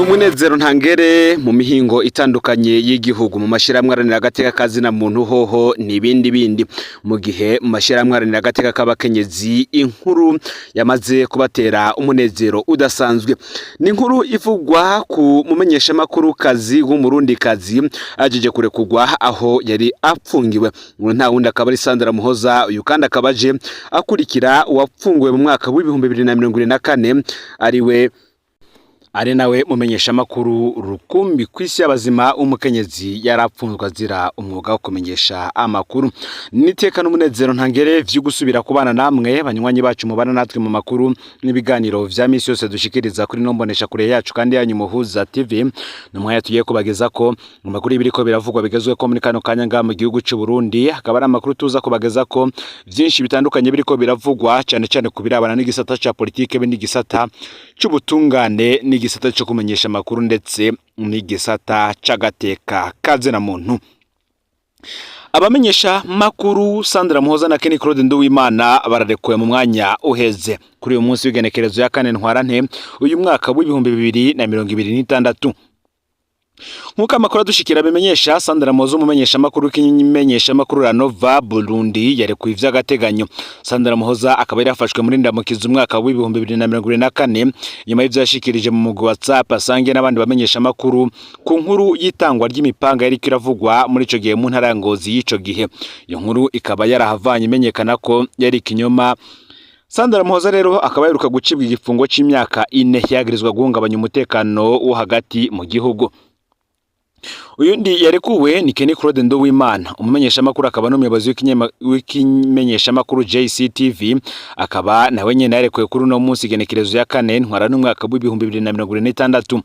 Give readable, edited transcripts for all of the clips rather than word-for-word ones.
Umunezero ntangere mu mihingo itandukanye y'igihugu, mu mashyirahamwe aharanira agateka kazina muntu hoho n'ibindi bindi, mu gihe mu mashyirahamwe aharanira agateka k'abakenyezi inkuru yamaze kubatera umunezero udasanzwe. Ni inkuru ivugwa ku mumenyeshamakuru kazi w'umurundikazi ajeje kurekurwa aho yari apfungiwe. Ngo nta wundi, akaba ari Sandra Muhoza. Uyu kandi akaba aje akurikira uwapfunguwe mu mwaka w'2024, ariwe ari nawe mumenyeshamakuru rukumbi kw'isi y'abazima w'umukenyezi yarapfunzwe azira umwuga wo kumenyesha amakuru. Niteka n'umunezero ntangere vyo gusubira kubana namwe, banywanyi bacu mubana natwe mu makuru n'ibiganiro vya misi yose dushikiriza kuri no mbonesha kure yacu kandi yanyu Muhuza TV. N'umwanya tugiye kubageza ko mu makuru y'ibiriko biravugwa bigezwe ko muri kano kanya ngaha mu gihugu c'u Burundi. Hakaba ari amakuru tuza kubageza ko vyinshi bitandukanye biriko biravugwa, cane cane ku birabana n'igisata ca politike be n'igisata c'ubutungane n'igisata co kumenyesha amakuru, ndetse n'igisata c'agateka kazina muntu. Abamenyesha makuru Sandra Muhoza na Kenny Claude Nduwimana bararekuwe mu mwanya uheze, kuri uyu munsi w'igenekerezo ya 4 Ntwarante uyu mwaka w'2026. Nk'uko amakuru adushikira bimenyesha, Sandra Muhoza, umumenyesha makuru w'ikimenyesha makuru Ranova Burundi, yarekuwe ivy'agateganyo. Sandra Muhoza akaba yari yafashwe muri Ndamukiza umwaka w'2024, nyuma y'ivyo yashikirije mu mugwi WhatsApp asangiye n'abandi bamenyesha makuru ku nkuru y'itangwa ry'imipanga yariko iravugwa muri ico gihe mu ntara ya Ngozi y'ico gihe. Iyo nkuru ikaba yarahavanye imenyekana ko yari ikinyoma. Sandra Muhoza rero akaba yaheruka gucibwa igifungo c'imyaka 4, yagirizwa guhungabanya umutekano wo hagati mu gihugu. Uyundi yarekuwe ni Kenny Claude Nduwimana, umumenyeshamakuru akaba n'umuyobozi w'ikimenyeshamakuru JCTV, akaba nawe nyene yarekuwe kuri uno munsi igenekerezo ya 4 Ntwara n'umwaka w'2026.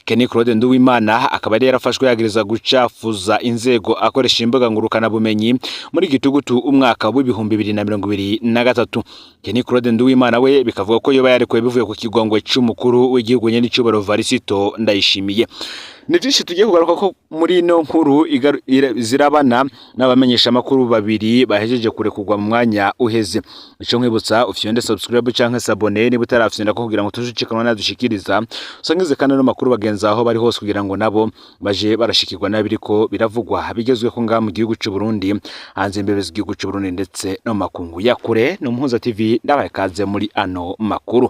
Kenny Claude Nduwimana akaba yari yarafashwe yagirizwa gucafuza inzego akoresha imbuga ngurukana bumenyi muri Gitugutu umwaka w'2023. Kenny Claude Nduwimana we bikavuga ko yoba yarekuwe bivuye ku kigongwe c'umukuru w'igihugu nyene icubahiro Varisito Ndayishimiye. Ni vyinshi tugiye kugaruka ko muri ino nkuru zirabana n'abamenyesha makuru babiri bahejeje kurekurwa mu mwanya uheze. Ico nkwibutsa, ufyonde subscribe canke s'abonner niba utarafyonda ko, kugira ngo tujucikanwa nadushikiriza. Usangize kandi no makuru bagenzi aho bari hose, kugira ngo nabo baje barashikirwa n'abiriko biravugwa bigezweho ngaha mu gihugu c'u Burundi, hanze imbibe z'igihugu c'u Burundi, ndetse no mu makungu ya kure. No Muhuza TV, ndabaye kaze muri ano makuru.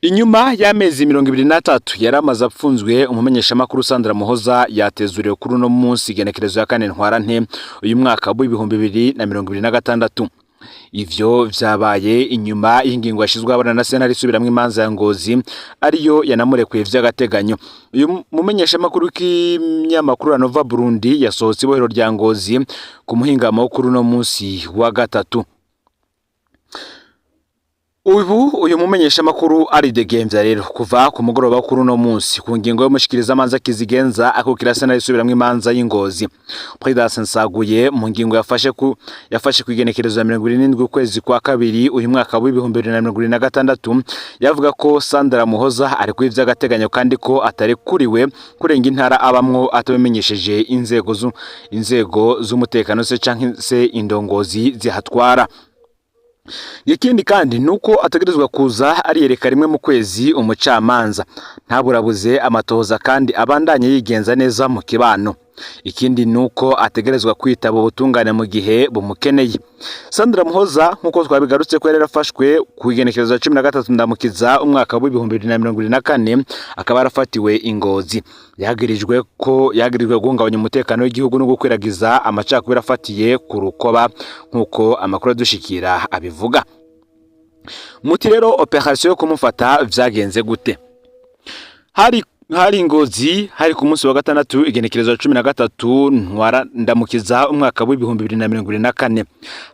Inyuma y'amezi 23 yari amaze apfunzwe, umumenyeshamakuru Sandra Muhoza yatezuriwe kuri uno munsi igenekerezo ya 4 Ntwarante uyu mwaka w'2026. Ivyo vyabaye inyuma y'ingingo yashizwe ahabona na sentare isubiramwo imanza ya Ngozi, ariyo yanamurekuye vy'agateganyo. Uyu mumenyeshamakuru w'ikinyamakuru Ranova Burundi yasohotse ibohero rya Ngozi ku muhingamo wo kuri uno munsi wa gatatu. Ubu uyu mumenyeshamakuru aridegemvya rero kuva ku mugoroba kuri uno munsi, ku ngingo y'umushikirizamanza kizigenza akukira sentare isubiramwo imanza y'Ingozi, Prudence Nsaguye, mu ngingo yafashe kw'igenekerezo ya 77 ukwezi kwa kabiri uyu mwaka w'2026, yavuga ko Sandra Muhoza ari kuri vy'agateganyo, kandi ko atarekuriwe kurenga intara abamwo atabimenyesheje inzego z'umutekano se canke se indongozi zihatwara. Ikindi kandi nuko ategerezwa kuza ariyereka rimwe mu kwezi umucamanza, ntaburabuze amatohoza, kandi abandanye yigenza neza mu kibano. Ikindi nuko ategerezwa kwitaba ubutungane mu gihe bumukeneye. Sandra Muhoza, nk'uko twabigarutse ko yari yarafashwe ku igenekerezo ya 13 Ndamukiza umwaka w'2024, akaba yarafatiwe Ingozi, yagirijwe guhungabanya umutekano w'igihugu no gukwiragiza amacakubiri afatiye ku rukoba, nk'uko amakuru adushikira abivuga. Muti rero opération yo kumufata vyagenze gute? Hari Ngozi, hari ku munsi wa gatandatu igenekerezo ya 13 Ntwara Ndamukiza umwaka w'2024,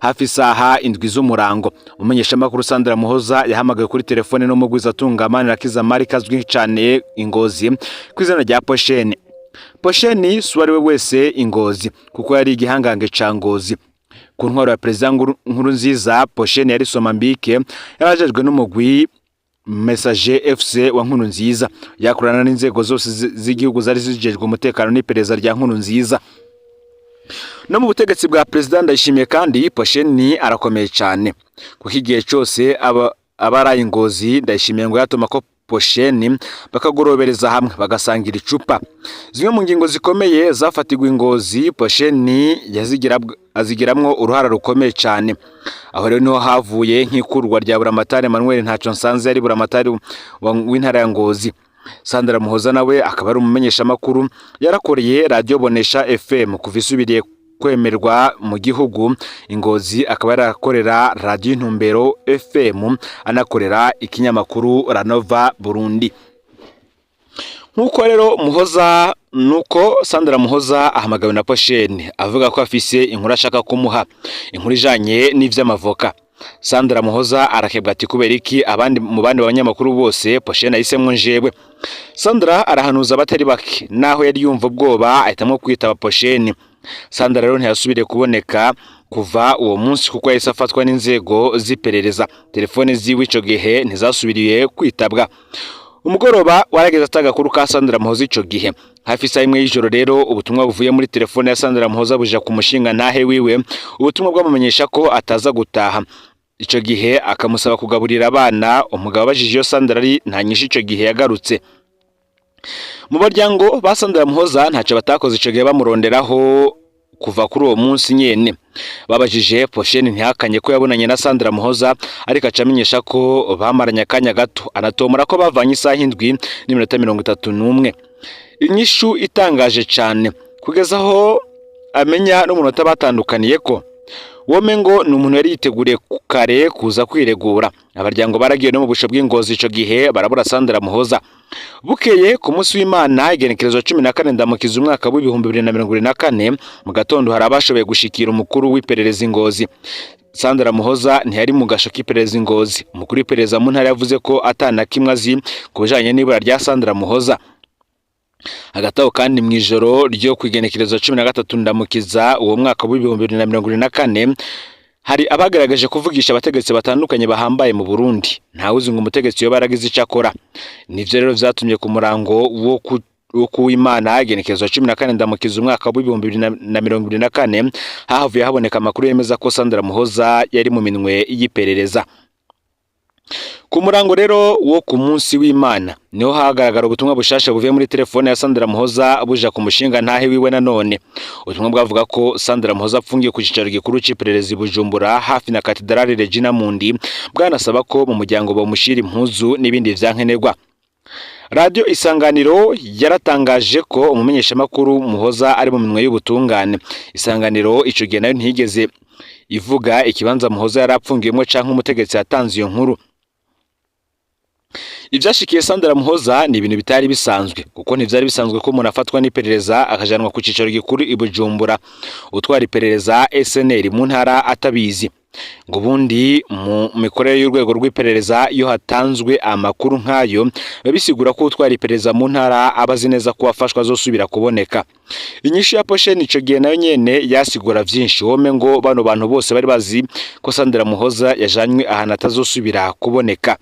hafi isaha 7 z'umurango. Umumenyeshamakuru Sandra Muhoza yahamagawe kuri telefone n'umugwizatunga Manirakiza Marika, azwi cane Ingozi ku izina rya Posheni. Posheni si uwari we wese Ingozi, kuko yari igihangange ca Ngozi ku ntwaro ya Perezida Nkurunziza. Posheni yari Somambike, yarajejwe n'umugwi Messager FC wa Nkurunziza, yakorana n'inzego zose z'igihugu zari zijejwe umutekano n'iperereza rya Nkurunziza. No mu butegetsi bwa Perezida Ndayishimiye kandi Posheni arakomeye cyane, kuko igihe cyose aba araye Ingozi, Ndayishimiye ngo yatuma ko Posheni, bakagorobereza hamwe, bagasangira icupa. Zimwe mu ngingo zikomeye zafatirwa Ingozi, Posheni azigiramwo uruhara rukomeye cyane. Aho rero niho havuye nk'ikurwa rya Buramatari Emmanuel Ntaco Nsanze, yari Buramatari w'intara ya Ngozi. Sandra Muhoza nawe akaba ari umumenyeshamakuru, yarakoreye Radio Bonesha FM kuva isubiriye kwemerwa mu gihugu. Ingozi akaba yarakorera Radio Intumbero FM, anakorera ikinyamakuru Ranova Burundi. Nkuko rero Muhoza, nuko Sandra Muhoza ahamagawe na Posheni, avuga ko afise inkuru ashaka kumuha, inkuru ijanye n'ivy'amavoka. Sandra Muhoza arakebwa ati: "Kubera iki abandi mu bandi banyamakuru bose Posheni ahisemwo njewe?" Sandra arahanuza abatari bake, naho yari yumva ubwoba ahitamwo kwitaba Posheni. Sandra rero ntiyasubiriye kuboneka kuva uwo munsi, kuko yahise afatwa n'inzego z'iperereza. Telefone ziwe ico gihe ntizasubiriye kwitabwa. Umugoroba warageze atagakuru ka Sandra Muhoza. Ico gihe hafi isaha 1 y'ijoro rero, ubutumwa buvuye muri telefone ya Sandra Muhoza buja ku mushinga ntahe wiwe, ubutumwa bwamumenyesha ko ataza gutaha ico gihe, akamusaba kugaburira abana. Umugabo abajije iyo Sandra ari, nta nyishu ico gihe yagarutse. Mu baryango ba Sandra Muhoza ntacyo batakoze ico gihe bamuronderaho kuva kuri uwo munsi nyene. Babajije Posheni, ntihakanye ko yabonanye na Sandra Muhoza, ariko aca amenyesha ko bamaranye akanya gato, anatomora ko bavanye isaha 7:31. Inyishu itangaje cane kugeza aho amenya n'umunota batandukaniye ko wome ngo ni umuntu yari yiteguriye kare kuza kwiregura. Abaryango baragiye no mu busho bw'Ingozi ico gihe, barabura Sandra Muhoza. Bukeye ku munsi w'Imana, igenekerezo 14 Ndamukiza, umwaka w'2024, mu gatondo hari abashoboye gushikira umukuru w'iperereza Ingozi. Sandra Muhoza ntiyari mu gasho k'iperereza Ingozi. Umukuru w'iperereza mu ntara yavuze ko atana kimwe azi ku bijanye n'ibura rya Sandra Muhoza. Hagati aho kandi, mu ijoro ryo ku igenekerezo 13 Ndamukiza uwo mwaka w'2024, hari abagaragaje kuvugisha abategetsi batandukanye bahambaye mu Burundi. Ntawuzi ngo umutegetsi yoba yaragize icyo akora. Nivyo rero vyatumye ku murango wo kuw'Imana, igenekerezo 14 Ndamukiza, umwaka w'2024, hahavuye haboneka amakuru yemeza ko Sandra Muhoza yari mu minwe y'iperereza. Ku murango rero wo ku munsi w'Imana niho hagaragara ubutumwa bushasha buvuye muri telefone ya Sandra Muhoza buja ku mushinga ntahe wiwe. Nanone ubutumwa bwavuga ko Sandra Muhoza apfungiye ku cicaro gikuru c'iperereza i Bujumbura, hafi na Katedrale Regina Mundi. Bwanasaba ko mu muryango bamushira impuzu n'ibindi vyankenerwa. Radio Isanganiro yaratangaje ko umumenyeshamakuru Muhoza ari mu minwe y'ubutungane. Isanganiro ico gihe nayo ntiyigeze ivuga ikibanza Muhoza yari apfungiyemwo canke umutegetsi yatanze iyo nkuru. Ivyashikiye Sandra Muhoza ni ibintu bitari bisanzwe, kuko ntivyari bisanzwe ko umuntu afatwa n'iperereza akajanwa ku cicaro gikuru i Bujumbura, utwara iperereza SNR mu ntara atabizi. Ngo ubundi mu mikorere y'urwego rw'iperereza, iyo hatanzwe amakuru nk'ayo, biba bisigura ko utwara iperereza mu ntara aba azi neza ko wafashwe azosubira kuboneka. Inyishu ya Posheni ico gihe nayo nyene yasigura vyinshi, wome ngo bano bantu bose bari bazi ko Sandra Muhoza yajanywe ahantu atazosubira kuboneka.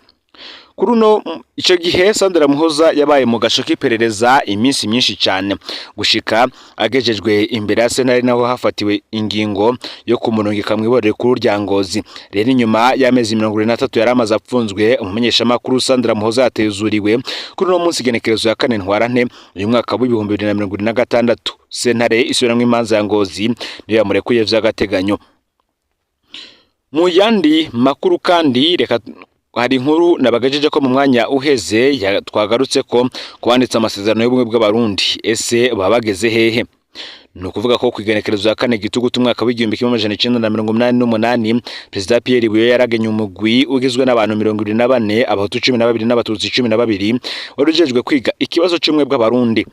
Kuri uno ico gihe Sandra Muhoza yabaye mu gasho k'iperereza iminsi myinshi cyane, gushika agejejwe imbere ya sentare, naho hafatiwe ingingo yo kumurungika mw'iborero rikuru rya Ngozi. Rero inyuma y'amezi 73 yari amaze apfunzwe, umumenyeshamakuru Sandra Muhoza yatezuriwe kuri uno munsi, igenekerezo ya 4 Ntwarante uyu mwaka w'2026. Sentare isubiramwo imanza ya Ngozi niyo yamurekuye vy'agateganyo. Mu yandi makuru kandi, reka hari inkuru nabagajeje ko mu mwanya uheze twagarutse ko kubanditse amasezerano y'ubumwe bw'Abarundi, ese baba bageze hehe? Ni ukuvuga ko ku igenekerezo ya 4 Gitugutu umwaka w'1988, Perezida Pierre Buyoya yaragenye umugwi ugizwe n'abantu 74, Abahutu 12 n'Abatutsi 12, wari ujejwe kwiga ikibazo c'ubumwe bw'Abarundi.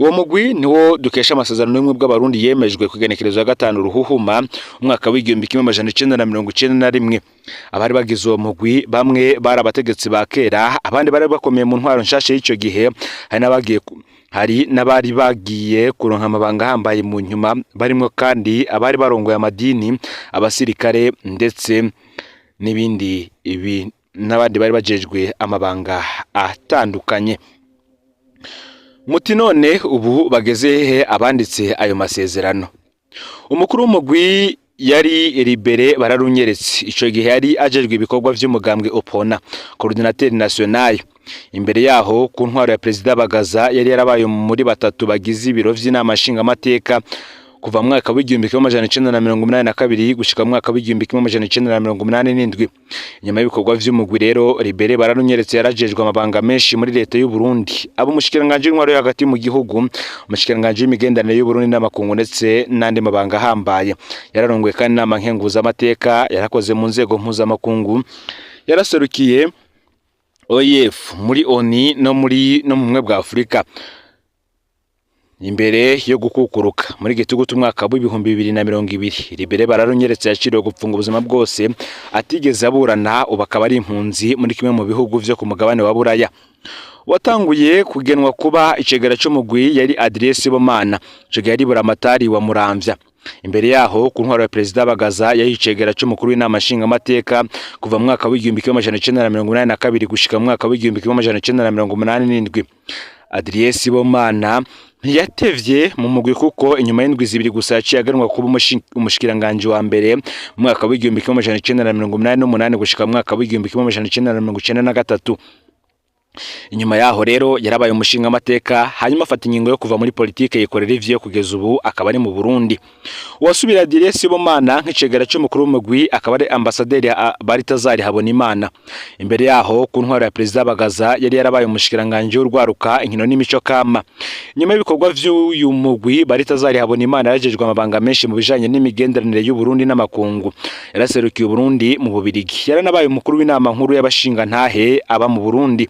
Uwo mugwi niwo dukesha amasezerano y'ubumwe bw'Abarundi yemejwe ku igenekerezo ya 5 Ruhuhuma umwaka w'1991. Abari bagize uwo mugwi, bamwe bari abategetsi ba kera, abandi bari bakomeye mu ntwaro nshasha y'icyo gihe, hari n'abari bagiye kuronka amabanga ahambaye mu nyuma, barimwo kandi abari barongoye amadini, abasirikare, ndetse n'ibindi ibi n'abandi bari bajejwe amabanga atandukanye. Muti none ubu bageze hehe abanditse ayo masezerano? Umukuru w'umugwi Yari Libéré Bararunyeretse. Ico gihe yari ajejwe ibikorwa vy'umugambwe UPRONA, coordinateur national. Imbere yaho, ku ntwaro ya Perezida Bagaza, yari yarabaye muri batatu bagize ibiro vy'inama nshingamateka kuva mu mwaka w'1982 gushika mu mwaka w'1987. Inyuma y'ibikorwa vy'umugwi rero, Libéré Bararunyeretse yarajejwe amabanga menshi muri leta y'u Burundi, aba umushikiranganji w'intwaro yo hagati mu gihugu, umushikiranganji w'imigenderanire y'u Burundi n'amakungu, ndetse n'andi mabanga ahambaye. Yararongoye kandi inama nkenguzamateka, yarakoze mu nzego mpuzamakungu, yaraserukiye OIF muri ONU no mu Bumwe bwa Afurika imbere yo gukukuruka muri gitugutu umwaka w'2020. Libéré Bararunyeretse yaciriwe gupfunga ubuzima bwose atigeze aburana, ubu akaba ari impunzi muri kimwe mu bihugu vyo ku mugabane wa Buraya. Watanguye kugenwa kuba icegera c'umugwi yari Adrien Sibomana, ico gihe yari buramatari wa Muramvya. Imbere yaho, ku ntwaro ya Perezida Bagaza, yari icegera c'umukuru w'inama nshingamateka kuva mu mwaka w'1982 gushika mu mwaka w'1987. Adrien Sibomana ntiyatevye mu mugwi, kuko inyuma y'indwi 2 gusa yaciye aganwa kuba umushikiranganji wa mbere mu mwaka w'1988 gushika mu mwaka w'1993. Inyuma yaho rero yarabaye umushingamateka, hanyuma afata ingingo yo kuva muri politike, yikorera ivyo, kugeza ubu akaba ari mu Burundi. Uwasubira Adrien Sibomana nk'icegera c'umukuru w'umugwi akaba ari ambasaderi Balthazar Habonimana. Imbere yaho, ku ntwaro ya Perezida Bagaza, yari yarabaye umushikiranganji w'urwaruka, inkino n'imico kama. Inyuma y'ibikorwa vy'uyu mugwi, Balthazar Habonimana yarajejwe amabanga menshi mu bijanye n'imigenderanire y'u Burundi n'amakungu, yaraserukiye Uburundi mu Bubirigi, yaranabaye umukuru w'inama nkuru y'abashingantahe aba mu Burundi.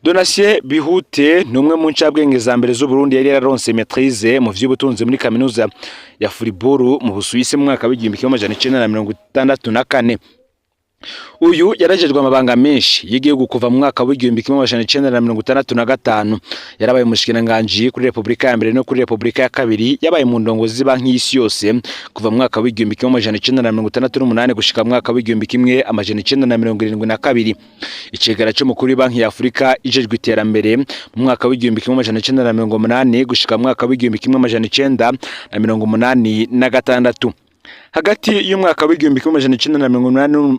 Donatien Bihute ni umwe mu ncabwenge za mbere z'Uburundi, yari yararonse maîtrise mu vy'ubutunzi muri kaminuza ya Fribourg mu Busuwisi mu mwaka w'1964. Uyu yarajejwe amabanga menshi y'igihugu kuva mu mwaka w'1965. Yarabaye umushikiranganji kuri Repubulika ya mbere no kuri Repubulika ya kabiri, yabaye mu ndongozi z'ibanki y'isi yose kuva mu mwaka w'1968 gushika mu mwaka w'1972, icegera c'umukuru w'ibanki ya Afurika ijejwe iterambere mu mwaka w'1980 gushika mu mwaka w'1986. Hagati y'umwaka w'1988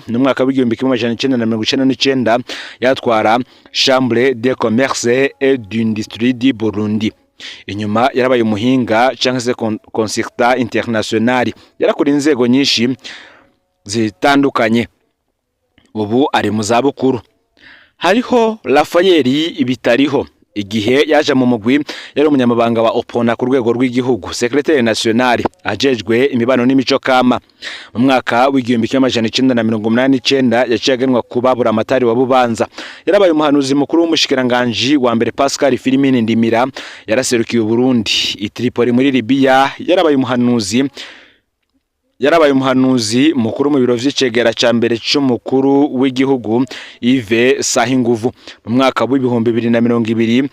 n'umwaka w'1999 yatwara Chambre de Commerce et d'Industrie du Burundi. Inyuma yarabaye umuhinga cyangwa se consultant international, yarakora inzego nyinshi zitandukanye. Ubu ari mu zabukuru. Hariho Raphael Bitariho. Igihe yaje mu mugwi yari umunyamabanga wa UPRONA ku rwego rw'igihugu, secrétaire national ajejwe imibano n'imico kama. Mu mwaka w'1989 yaciye agenwa kuba buramatari wa Bubanza. Yarabaye umuhanuzi mukuru w'umushikiranganji wa mbere Pascal Firmin Ndimira, yaraserukiye Uburundi i Tripoli muri Libya, yarabaye umuhanuzi mukuru mu biro vy'icegera ca mbere c'umukuru w'igihugu Yves Sahinguvu. Mu mwaka w'2020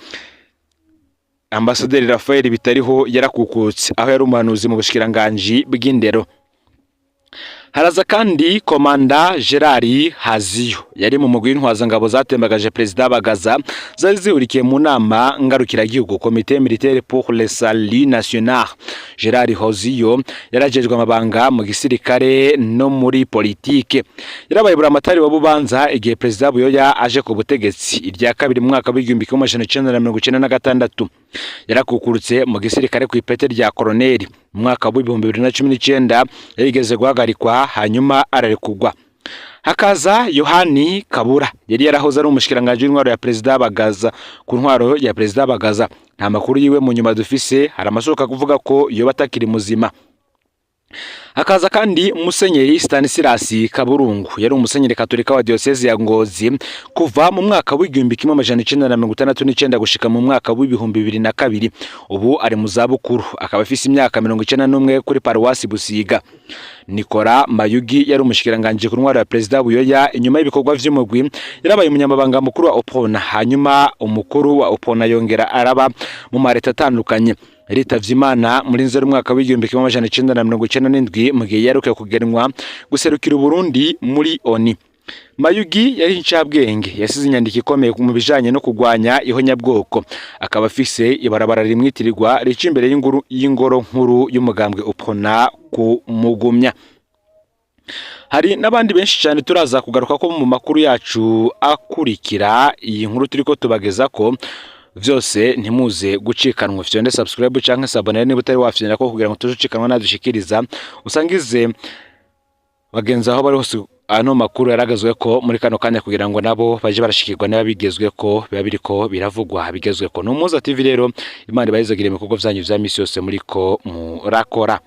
Ambasaderi Raphael Bitariho yarakukutse, aho yari umuhanuzi mu bushikiranganji bw'indero. Haraza kandi Komanda Gerard Haziyo, yari mu mugwi w'intwazangabo zatembagaje Perezida Bagaza, zari zihurikiye mu nama ngarukiragihugu, Comité Militaire pour le Salut National. Gerard Hoziyo yarajejwe amabanga mu gisirikare no muri politike, yarabaye buramatari wa Bubanza igihe Perezida Buyoya aje ku butegetsi irya kabiri mu mwaka w'1996. Yarakukurutse mu gisirikare ku ipete rya koroneri. Mu mwaka w'2019 yarigeze guhagarikwa, hanyuma ararekugwa. Hakaza Yohani Kabura, yari yarahoze ari umushikiranganji w'intwaro ya Perezida Bagaza. Ku ntwaro ya Perezida Bagaza nta makuru yiwe mu nyuma dufise, hari amashoka kuvuga ko yoba atakiri muzima. Hakaza kandi Musenyeri Stanislas Kaburungu, yari umusenyeri katolika wa diocese ya Ngozi kuva mu mwaka w'1969 gushika mu mwaka w'2002. Ubu ari mu zabukuru, akaba afise imyaka 91, kuri paruwasi Busiga. Nicolas Mayugi yari umushikiranganji ku ntwaro ya Perezida Buyoya. Inyuma y'ibikorwa vy'umugwi yarabaye umunyamabanga mukuru wa UPRONA, hanyuma umukuru wa UPRONA, yongera araba mu mareta atandukanye. Yaritavye Imana muri Nzeri umwaka w'1997 mu gihe yaheruka kugenwa guserukira Uburundi muri ONU. Mayugi yari incabwenge, yasize inyandiko ikomeye mu bijanye no kugwanya ihonyabwoko, akaba afise ibarabara rimwitirirwa rica imbere y'ingoro nkuru y'umugambwe Uprona ku Mugumya. Hari n'abandi benshi cyane turaza kugaruka ko mu makuru yacu akurikira iyi nkuru turiko tubageza ko vyose. Ntimuze gucikanwa, fyonde subscribe canke s'abonner niba utari wafyonda ko, kugira ngo tujucikanwa nadushikiriza. Usangize bagenzi aho bari hose ano makuru yaragazwe ko muri kano kanya, kugira ngo nabo baje barashikirwa niba bigezwe ko biba biriko biravugwa bigezwe ko. N'Umuhuza TV rero, Imana ibayizagire ibikorwa vyanyu vya misi yose muriko murakora.